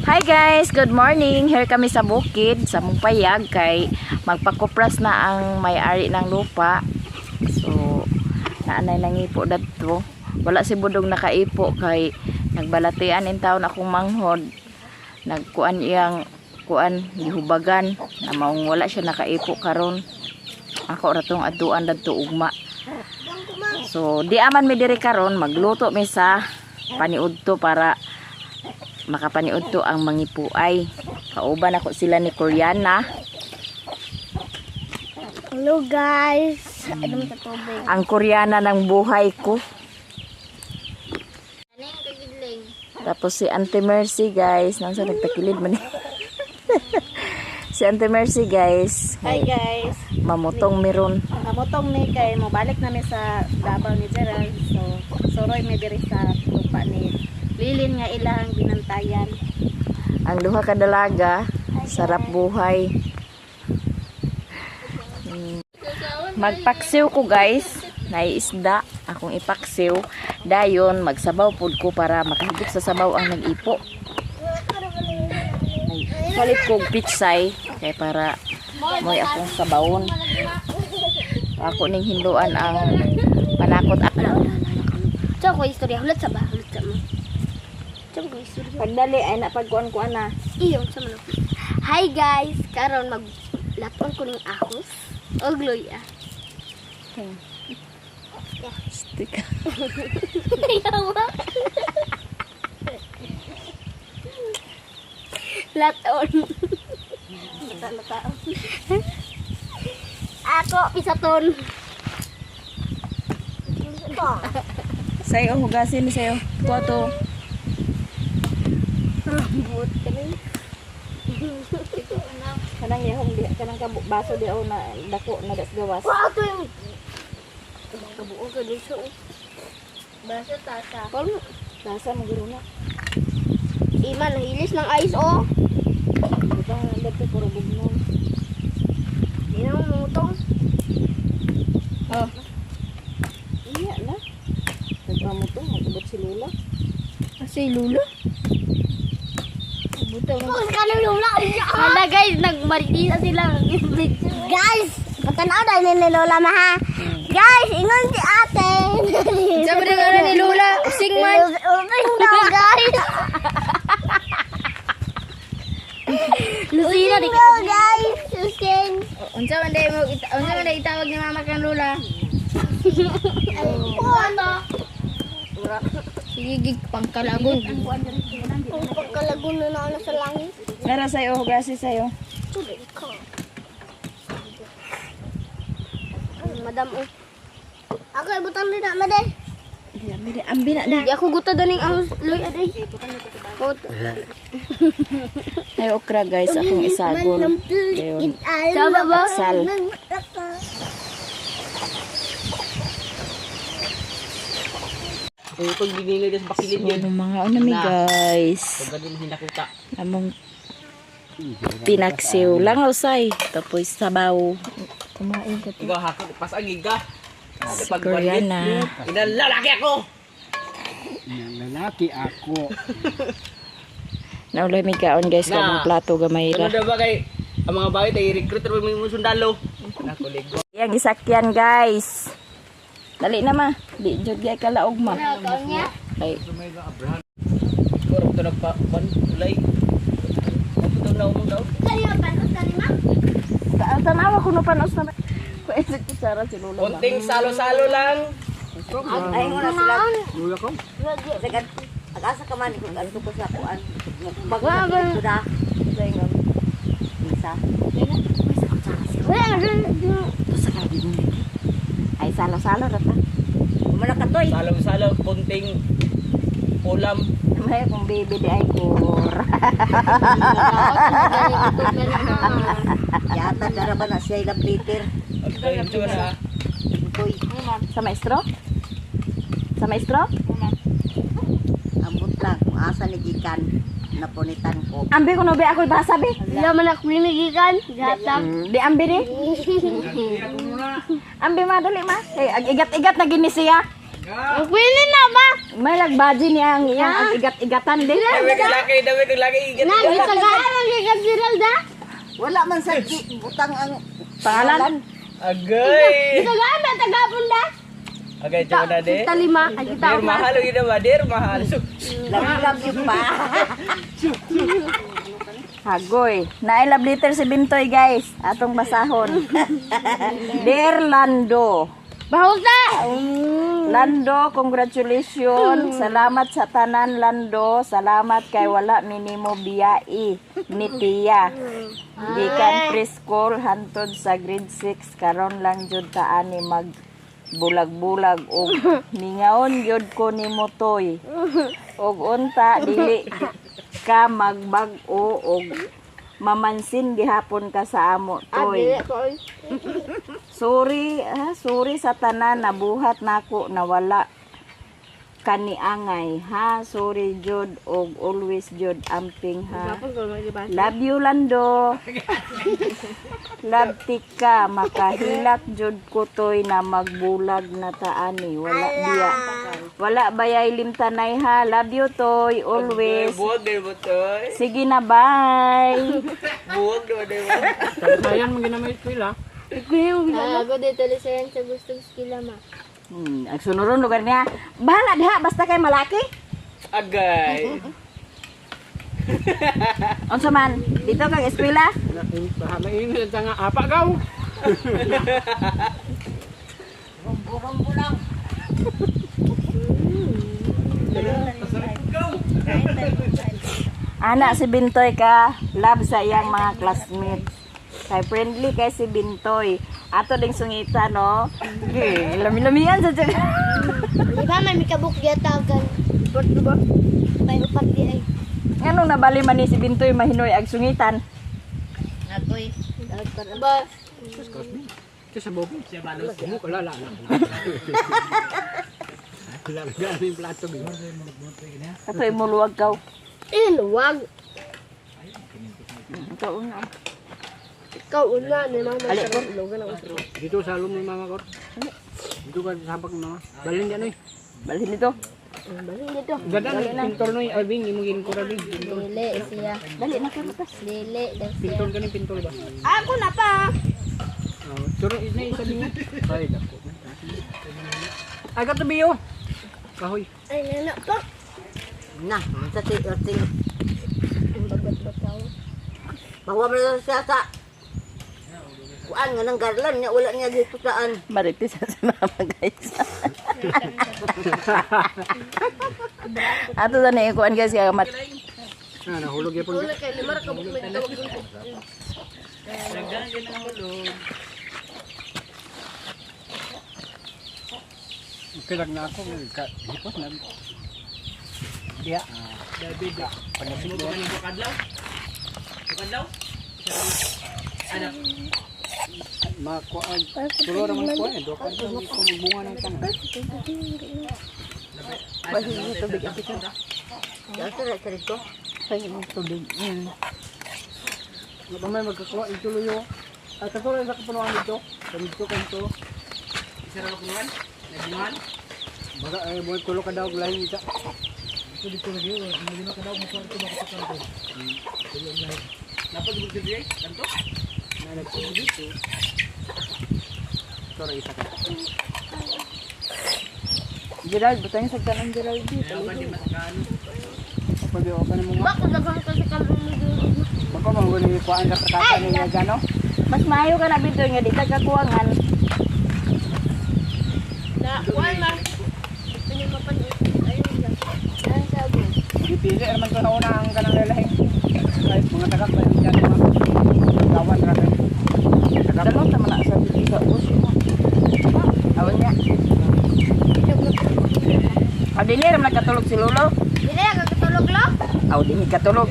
Hi guys, good morning. Here kami sa bukid, sa Mungpayag kay magpakupras na ang may-ari ng lupa. So, naanay nangipo dadto. Wala si Budong nakaipo kay nagbalatian in taon akong manghod. Nagkuan iyang kuan gihubagan na maong wala siya nakaipo karon. Ako ra tong adtuan dadto ugma. So, di aman mi diri karon magluto mi sa paniudto para makapaniudto ang mangipuay. Kauban ako sila ni Koreana. Hello guys. Ano sa tubig? Ang Koreana ng buhay ko. Tapos si Auntie Mercy guys, nasa nagtakilid man. Si Auntie Mercy guys, Hi guys. mamutong meron. Namutong ni kay mobalik na mi sa Davao ni Gerald. So suroy mi diri sa lupa ni Lilin nga ilang binantayan. Ang duha ka dalaga, sarap buhay. Magpaksiw ko guys, naiisda akong ipaksiw. Dayon magsabaw pud ko para makahigop sa sabaw ang nag-ipo. Palit kog pitsay kay para mo'y akong sabawon. Ako ning hinluan ang panakot. Sa ko istorya hulat sa ba? Hulat sa mo. Sa ko istorya. Pagdali ay na pagkuan-kuan na. Iyo sa man. Hi guys, karon mag lapon ko ning ahos og luya. Stick. Yawa. Laton. Ako pisaton. Sayo hugasin ni sayo. Kuha to. Rambut kani. Kanang yahong di kanang baso di na dako na das gawas. Wa ato yung kabuo ka dito. Basta tasa. Parang Nasa maguro na. Iman, nahilis ng ice oh. Butang dagto puro bugnon. Hindi na mamutong. Oh. Iya na. Nagpamutong magubot si Lula. Si Lula? Butong. Oh, ka ng Lula. Hala guys, nagmaritisa sila. Guys, patanaw dahil ni Lola ma ha. Guys, ingon si ate. Sabi ng ano ni Lola, using man. Using daw guys. Lucina di guys, using. Unsa man day mo unsa man day itawag ni mama kang Lola? Ano? Sige gig pangkalagon. Kung pagkalagon na na sa langit. Nara sayo hugasin sayo. Tubig ko. Madam, oh. Ako ibutang din na, madam. Ambi ambi na na. Di ako guta daning ahos loy aday. Ay okra guys akong isagol. Dayon. Sama ba? Atsal. Eh, pag binili sa bakilid So, yun. mga ano mi guys. Pag ganun hinakuta. Among pinaksiw lang usay. Tapos sabaw. Kumain ka to. Ikaw hakot, pasagig ka. Si Koreana. Inalalaki ako! Lalaki ako. Naulay mi kaon guys Na. kanang plato gamay Ano ra. daw ba kay ang mga bagay tayo recruit mo yung sundalo. Nakulig ko. Yang gisakyan guys. Dali na ma. Di jud gyud kalaog ma. Kay Kurap to nagpa pan ulay. Maputo na umong daw. Tanawa kuno panos na. Kuan sa kutsara si Lola. ba? Konting salo-salo lang. Ay mo na sila. Lula ko. Ag-asa ka man kung adto ko sa kuan. Bago sa ko da. Isa. Ay salo-salo ra ta. Umana ka toy. Salo-salo, konting ulam. May akong baby di ay kur. Yata dara ba na siya ilang liter. Okay, ito na. Toy. Sa maestro? Sa maestro? Ambot lang kung asa ni gikan napunitan ko. Ambi kuno be ako'y basa be. Wala man ako ninigikan. Gatap. Di ambi ni. Ambi ma dali ma. Kay ag igat-igat na gini siya. Pwede na ba? May lagbaji niya ang iyang ang igat-igatan din. Dami kag laki, dami kag laki. Na, gitagaan ang gikan Gerald ha? Wala man sa butang ang Pangalan? Agay. Gitagaan na tagapon da? Agay tiyo na de. Kita lima, ay kita Dear mahal lagi na ba? Dear mahal. Love you pa. Hagoy. Naay love letter si Bintoy guys. Atong basahon. Dear Lando. Bahos na! Lando, congratulations. Salamat sa tanan, Lando. Salamat kay wala minimo biyai ni Tia. Gikan preschool hantod sa grade 6 karon lang jud ta ani mag bulag-bulag og mingaon gyud ko nimo toy. Og unta dili ka magbag-o og mamansin gihapon ka sa amo toy. Sorry, ha, sorry sa tanan nabuhat nako nawala kaniangay ha. Sorry jud og always jud amping ha. Love you Lando. Love tika makahilak jud ko toy na magbulag na taani wala biya. Wala bayay limtanay ha. Love you toy always. Buwag din mo toy. Sige na bye. Buwag naman din mo. Sayan mo ginamay eskwela. Ako dito lisayan sa gustong skila ma. Ang sunuron lugar niya. Bahala diha basta kay malaki. Agay. Unsa man dito kag eskwela? Baha mainit nga apa gaw. Rumbo-rumbo lang. Ana si Bintoy ka, love sa iyang mga classmates. Kay friendly kay si Bintoy. Ato ding sungita no. Okay, lami-lamian sa tiyan. Di ba may mikabuk giyatagan? Report ba? May upat di ay. Nganong nabali man ni si Bintoy mahinoy ag sungitan? Agoy. Ba? Ito sa bobo. Mo ko lala na. Lala yung plato bi. Ato imuluwag kaw. Eh, luwag. Ikaw una. Ikaw una ni mama. Ali ko. Dito sa alum ni mama ko. Dito ka sa sabak ni mama. Balin diyan oy. Balhin dito. Balin dito. Ganda ni pintol noy Alvin imong ginkura Alvin. Pintol. Dili siya. Dali na kayo tas. Dili daw siya. Pintol kani pintol ba? Ako na pa. Oh, turo na isa binga. Ay dako. Ay kato biyo. Kahoy. Ay, nana pa. Na, sa ti ti. Ang bagat bataw. Mahuwa man lang siya sa kuan nga nang garlan niya wala niya dito saan. Marites sa mama guys. Ato sa ni kuan guys kay mat Ah, nahulog yapon. Wala kay lima ra kabuk may tawag dun ko. Dagdagan din ang hulog. Okay lang na ako. Hipot na. Diya. David. Panasig Mo ba ni Bukadlaw? Bukadlaw? Anak. Makuan. Tulo ra man kuan. Duha ka ko magbunga ng tanan. Bahin tubig ati ka. Diyan sa sa dito. Bahin tubig. Nga pa may magkakuha ito luyo. Ay kato sa kapunuan dito. Dito kanto. Isa ra kapunuan? Nagbungan? Baga ay buhay tulo ka daw lahi isa. Dito dito lagi magino ka daw mo kwarto ba ka kanto. Napag dito kanto? Na nagtulo dito. Sorry isa ka. Gerald, butang sa kanan Gerald dito. Kaya ba di matakano? Pwede ka na mo. Ba ko daghan kasi kalong mo dun. Baka mangguni kuan sa kata niya gano. Mas maayo ka na Bintoy nga di ka kakuwangan. Na, kuan man. Gusto niyo mapanood. Ayun lang. Ang sabi. Gipili naman ko sa una ang kanang lalahi. Ay mga tagak ba yung dyan mga gawan ra kay. Tagak. Dalaw ta man na sa dito sa bus. Awan niya. Aw dili ra man nagkatulog si Lolo. Dili ka katulog lo. Aw dili katulog.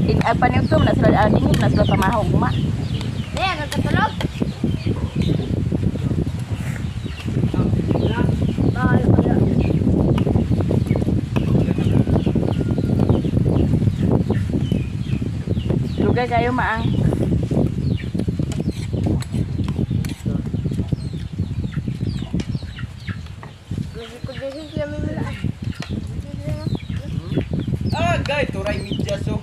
In ay paniudto man na sila ah, dili na sila pamahog ma. Dili ka katulog. Dugay kayo maang. Masikod na Ah, guys, turay medyas oh.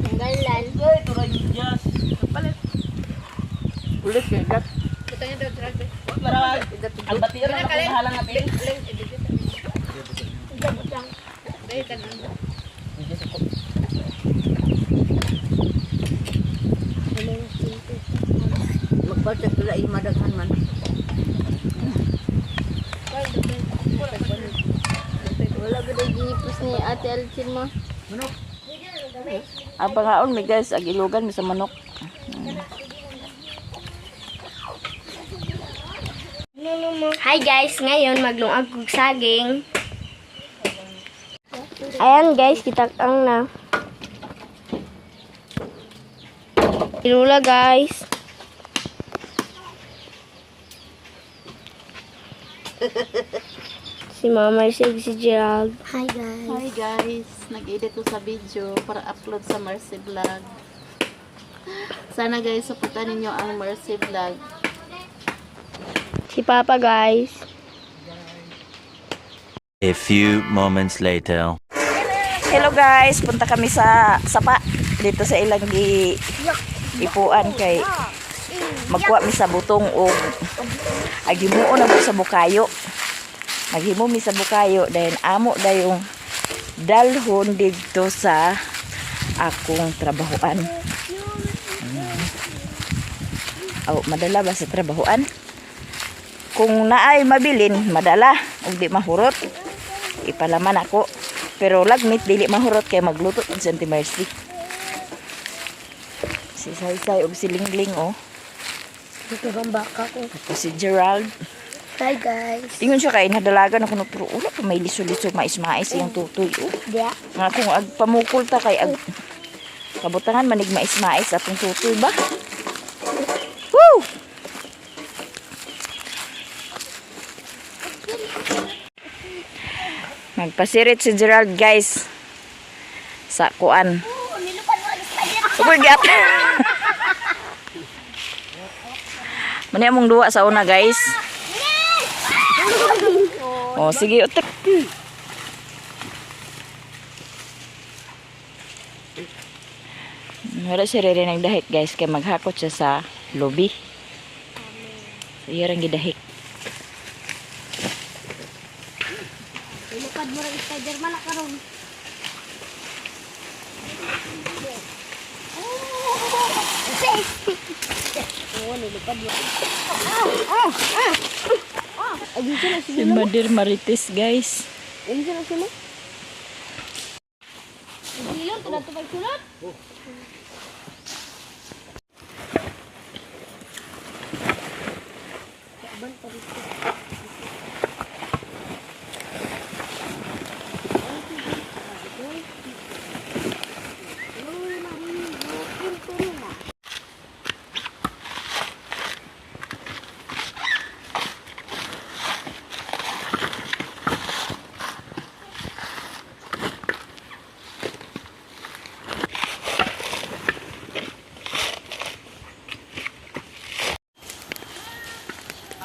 Tanggalan. Guys, turay medyas. Ulit kay gat. Para ang batiran ang halang natin. Medyas ako. Magpalta sila yung madaghan man. Wala ba daw ginipos ni Ate Alcin mo? Ang pangaon mi guys, ag ilugan mi sa manok. Hi guys, ngayon maglungag kog saging. Ayan guys, kita ang na. Tinula guys. Si Mama si si Gerald. Hi guys. Hi guys, nag-edit ko sa video para upload sa Mercy Vlog. Sana guys, supportan ninyo ang Mercy Vlog. Si Papa guys. A few moments later. Hello guys, punta kami sa sapa dito sa ilang gi ipuan kay magkuha mi sa butong og aghimuon na mo sa bukayo. Maghimo mi sa bukayo then amo dayong dalhon didto sa akong trabahoan. Aw, madala ba sa trabahoan? Kung naay mabilin, madala ug di mahurot. Ipalaman ako. Pero lagmit dili mahurot kay magluto pud si Auntie Mercy. Si Saysay ug si Lingling oh. Dito bang baka ko. Tapos si Gerald. Hi guys. Ingon siya kay nadalagan ako no pero wala pa may liso-liso mais-mais iyang tutoy oh. Dia. Nga kung ag pamukol ta kay ag kabutangan manig mais-mais atong tutoy ba? Woo! Nagpasirit si Gerald guys sa kuan. Uy, gat. Mani among duwa sa una guys. Oh, sige utro. Wala si Rere nagdahik guys kay maghakot siya sa lobby. So, iya rang gidahik. Lupad mo rin Spider-Man na karon. Si Madir Marites guys. Gilon, tunad to pagsulot.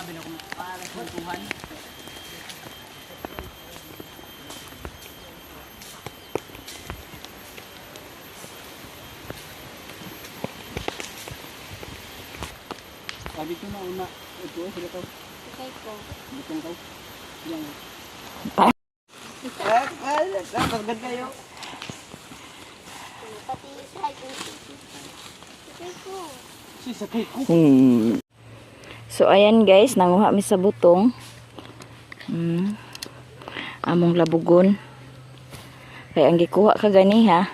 Abi na kung para sa tuhan. Sabi ko na una, ito sila to. Butong ko. Yan. Ah, ah, ah, kayo. Si sakay ko. So ayan guys, nanguha mi sa butong. Among labugon. Kay ang gikuha ka gani ha.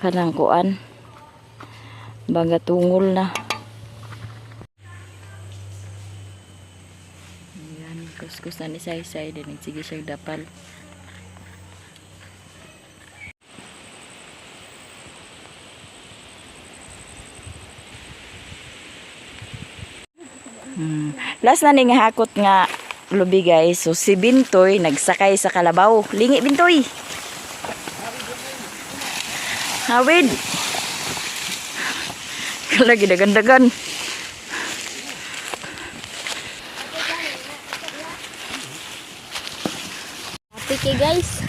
Kanang kuan. Baga tungol na. Ayan, kuskus na ni Saysay din sige siya dapal. Last na ni nga hakot nga lubi guys. So si Bintoy nagsakay sa kalabaw. Lingi Bintoy. Hawid. Lagi dagan-dagan. Kapi guys.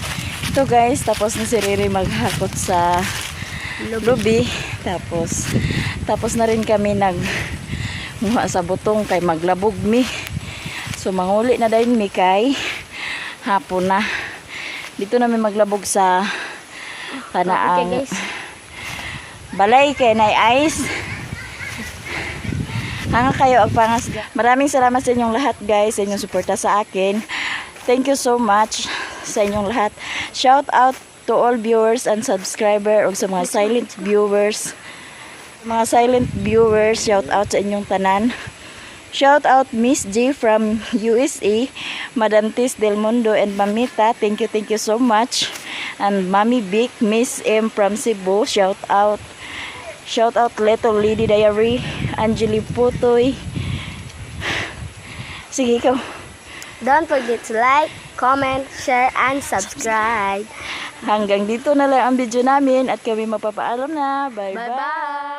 Ito guys, tapos na si Riri maghakot sa lubi. Tapos na rin kami nag muha sa butong kay maglabog mi. So manguli na dayon mi kay hapon na. Dito namin maglabog sa kanaang guys. Balay kay nay ice. Hanga kayo og pangas. Maraming salamat sa inyong lahat guys, sa inyong suporta sa akin. Thank you so much sa inyong lahat. Shout out to all viewers and subscriber ug sa mga silent viewers. Mga silent viewers, shout out sa inyong tanan. Shout out Miss G from USA, Madam Tis Del Mundo and Mamita. Thank you so much. And Mami Vic, Miss M from Cebu, shout out. Shout out Little Lady Diary, Angeli Putoy. Sige, ikaw. Don't forget to like, comment, share, and subscribe. Hanggang dito na lang ang video namin at kami mapapaalam na. Bye-bye. Bye-bye!